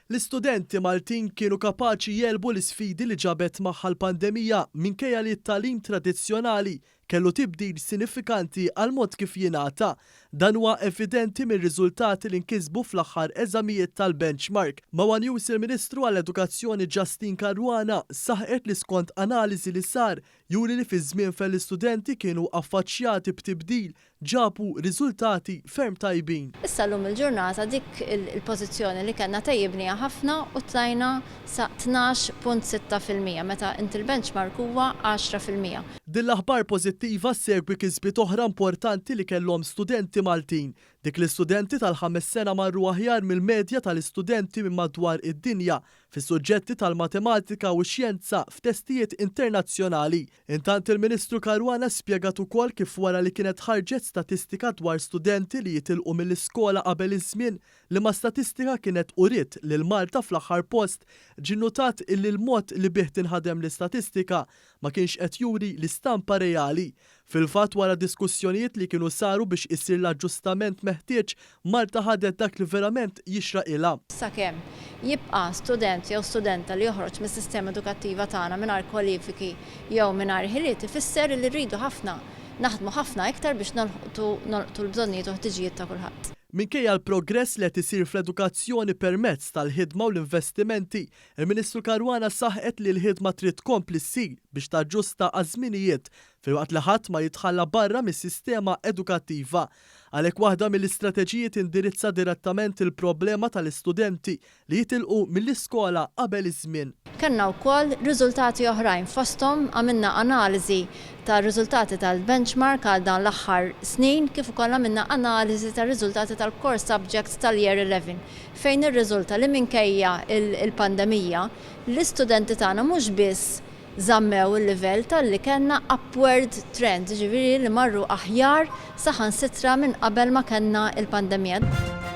L-istudenti Maltin kienu kapaċi jegħlbu l-isfidi li ġabet magħha l-pandemija minkejja li t-tagħlim tradizzjonali kellu tibdil sinifikanti għall-mod kif jingħata. Dan huwa evidenti mir-riżultati li nkisbu fl-aħħar eżamijiet tal-benchmark. Ma' one News il-Ministru għall-Edukazzjoni Justyne Caruana saħqet li skont analiżi li sar juri li fiż-żmien fejn l-istudenti kienu affaċċjati b'tibdil ġabu riżultati ferm tajbin. Issa llum il-ġurnata dik il-pożizzjoni li kellna tejjibniha ħafna u tlajna sa 12.6% meta inti l-benchmark huwa 10%. Din l-aħbar pożittiva ssegwi kisbiet oħra importanti li kellhom studenti Maltin. Dik li studenti tal-ħames sena marru aħjar mill-medja tal-istudenti minn madwar id-dinja fis-suġġetti tal-matematika u x-xjenza f'testijiet internazzjonali. Intant il-Ministru Caruana spjegat ukoll kif wara li kienet ħarġet statistika dwar studenti li jitilqu mill-iskola qabel iż-żmien, liema statistika kienet uriet lil Malta fl-aħħar post, ġie nnutat illi l-mod li bih tinħadem l-istatistika ma kienx qed juri l-istampa reali. Fil-fatt wara diskussjonijiet li kienu saru biex isir l-aġġustament meħtieġ, Malta ħadet dak li verament jixraqilha. Sakemm jibqa' student jew studenta li joħroġ mis-sistema edukattiva tagħna mingħajr kwalifiki jew mingħajr ħiliet ifisser li rridu ħafna naħdmu ħafna iktar biex nolqtu nolqtu l-bżonnijiet u ħtiġijiet ta' kulħadd. Minkejja l-progress li qed isir fl-edukazzjoni permezz tal-ħidma u l-investimenti, il-Ministru Caruana saħqet li l-ħidma trid tkompli ssir biex taġġusta għaż-żminijiet filwaqt li ħadd ma jitħalla barra mis-sistema edukattiva. Għalhekk waħda mill-istrateġiji tindirizza direttament il-problema tal-istudenti li jitilqu mill-iskola qabel iż-żmien. Kellna wkoll riżultati oħrajn fosthom għamilna analiżi tar-riżultati tal-benchmark għal dawn l-aħħar snin kif ukoll għamilna analiżi tar-riżultati tal-core subjects tal-Year 11 fejn irriżulta li minkejja l-pandemija l-istudenti tagħna mhux biss żammew il-livell talli kellna upward trend, jiġifieri li marru aħjar saħansitra minn qabel ma kellna l-pandemija.